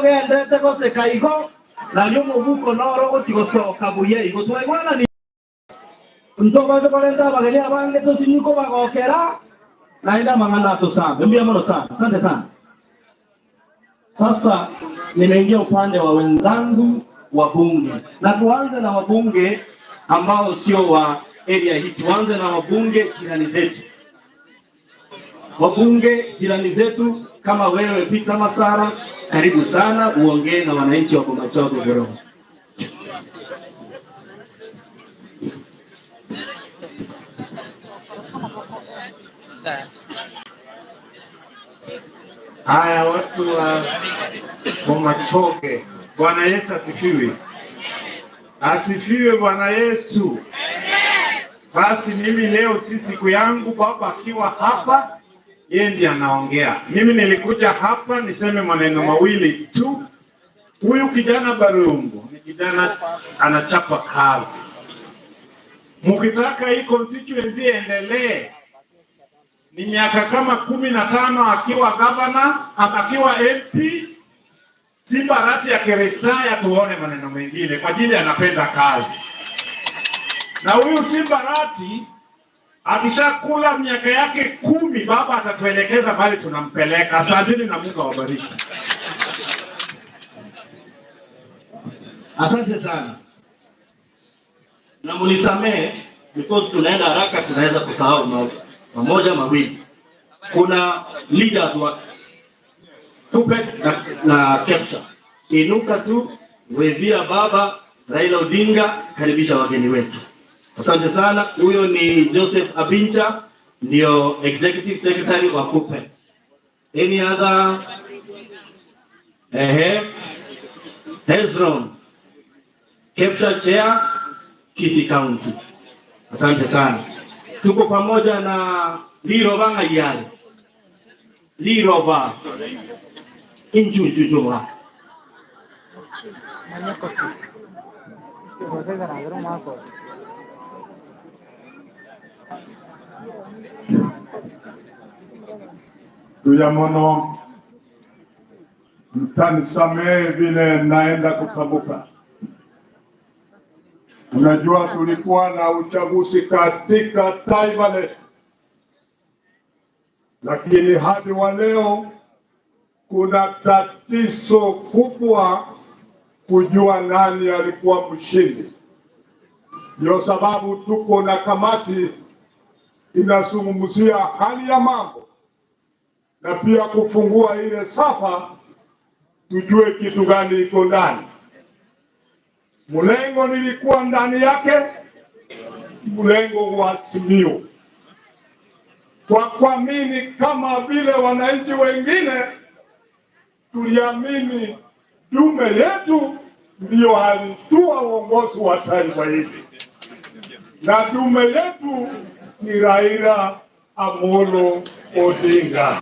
Togendete goseka igo nario omobuko noro gotigosoka buya igo twaigwanani ntobaze korenta abageni abange tosinyi kobagokera naenda mang'ana atosambe mbia mono sana. Asante sana. Sasa nimeingia upande wa wenzangu wabunge, na tuanze na wabunge ambao sio wa area hii. Tuanze na wabunge jirani zetu, wabunge jirani zetu kama wewe Peter Masara, karibu sana uongee na wananchi wa Bomachoge Borongo. Haya, watu wa Bomachoge, Bwana Yesu asifiwe. Asifiwe Bwana Yesu. Basi mimi leo si siku yangu, baba akiwa hapa, yeye ndiye anaongea. Mimi nilikuja hapa niseme maneno mawili tu. Huyu kijana Barungu ni kijana anachapa kazi. Mkitaka hii constituency iendelee, ni miaka kama 15 akiwa governor, akiwa MP, Simba Arati akiretire, tuone maneno mengine, kwa ajili anapenda kazi. Na huyu Simba Arati akishakula miaka yake 10, baba atatuelekeza bali tunampeleka. Asanteni na Mungu awabariki. Asante sana, na munisamee because tunaenda haraka, tunaweza kusahau mamoja mawili. Kuna leaders wa Kuppet na Kepsa, inuka tu wevia baba Raila Odinga, karibisha wageni wetu. Asante sana. Huyo ni Joseph Abincha, ndio executive secretary wa Kuppet. Any other? Ehe, Hezron Kepsa chair Kisii County. Asante sana. Tuko pamoja na Liroba Ngayari. Liroba Inchuchuchuma. Tuyamono, mtanisamehe vile naenda kutambuka. Unajua, tulikuwa na uchaguzi katika taifa letu, lakini hadi wa leo kuna tatizo kubwa kujua nani alikuwa mshindi. Ndio sababu tuko na kamati inazungumzia hali ya mambo na pia kufungua ile safa, tujue kitu gani iko ndani. Mlengo nilikuwa ndani yake, mlengo wa Azimio, kwa kuamini kama vile wananchi wengine tuliamini tume yetu ndiyo alitua uongozi wa taifa hili, na tume yetu ni Raila Amolo Odinga.